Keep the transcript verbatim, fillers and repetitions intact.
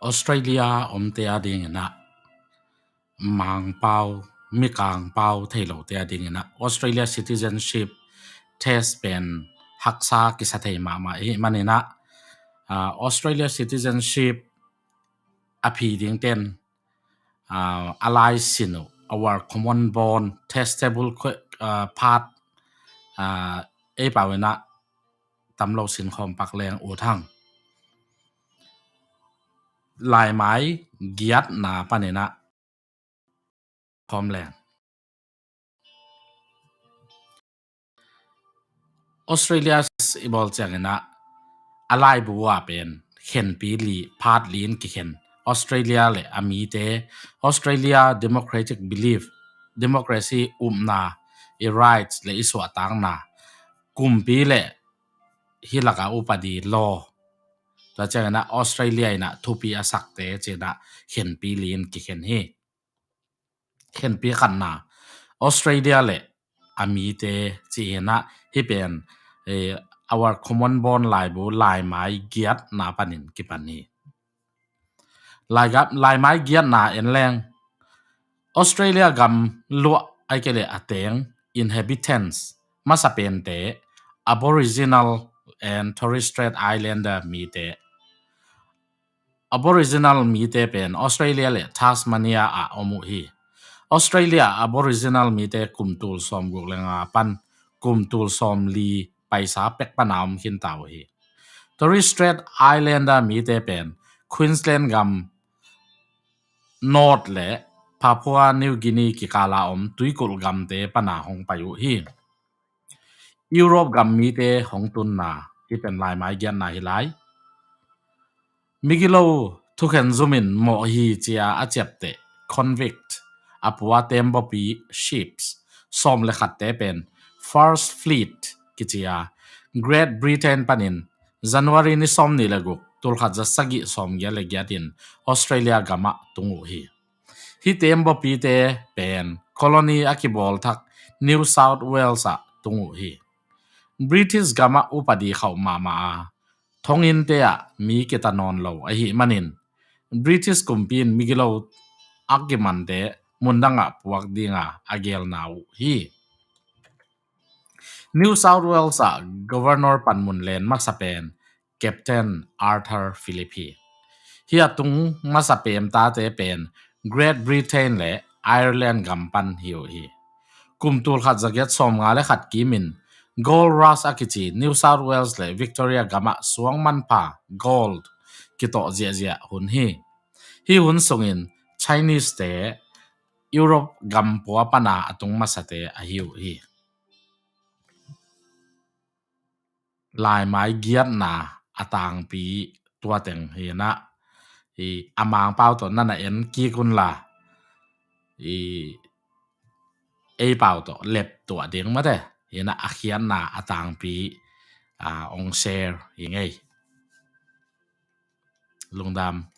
Australia omte a dinginah Mangpau, Mikangpau thei lote a dinginah Australia citizenship test pen haksa kisa thei mahmah i hih maninah, ah, Australia citizenship a phi dingten, ah, a laisin uh, our common bond, testable que-, ah, part, ah, ei pau inah tamlo sin khawm pak leng ut hang. Laimai giatna paninah khawm leng. Australia i bawl cianginah a laibu ah pen khenpi li, part li in kikhen. Australia le a mite, Australia democratic belief, democracy upna, i rights le i suahtakna, kumpi le hih laka upadi law, tua cianginah Australia inah thupi a sakte cinah khenpi li in kikhen hi. Khenpi khatna, Australia le a mite ci inah hih pen, eh, our common bond laibu laimai giatna panin kipan hi. Laigap, laimai giatna en leng Australia gam luah ai kei le a teng inhabitants masa pente Aboriginal and Torres Strait Islander mite. Aboriginal mite pen Australia le Tasmania ah om uh hi. Australia Aboriginal mite kum tul sawmguk le nga pan kum tul sawmli paisa pek pana om khinta uh hi. Torres Strait Islander mite pen Queensland gam North le Papua New Guinea kikala om tuikulh gamte pana hong pai uh hi. Europe gam mite hong tunna, hih pen laimai giatna hi lai. Migilo thukhen zumin mawh hi cia a ciapteh convict, a pua tembaw pi ships sawm le khatte pen First Fleet kicia Great Britain panin January ni sawm nih le guk, tulkhat za sagih sawmgiat le giatin Australia gamah tung uh hi. Hih tembaw pite pen colony a kibawl thak New South Wales ah tung uh hi. British gamah upadi khauh mahmah a, thonginte ah mi kita nawn lo ahih manin British kumpi in migilo a kimante mundangah puak dinga a gelna uh hi. New South Wales ah Governor panmun len masa pen Captain Arthur Phillip hi. Hih a tung masa pemtate pen Great Britain le Ireland gam pan hi uh hi. Kum tulkhat zagiat sawmnga le khat kimin Gold Rush a kici New South Wales le Victoria gamah suang manpha gold kitawh ziahziah hun hi. Hih hun sungin Chinese te Europe gam pua pana a tung masate ahi uh hi. Laimai giatna a tangpi tua teng hinah, i a Mangpau tawh nana en kik unla, i ei pau tawh lep tuah ding mate hinah a khiatna a tangpi, a, ong share hi ngei. Lungdam.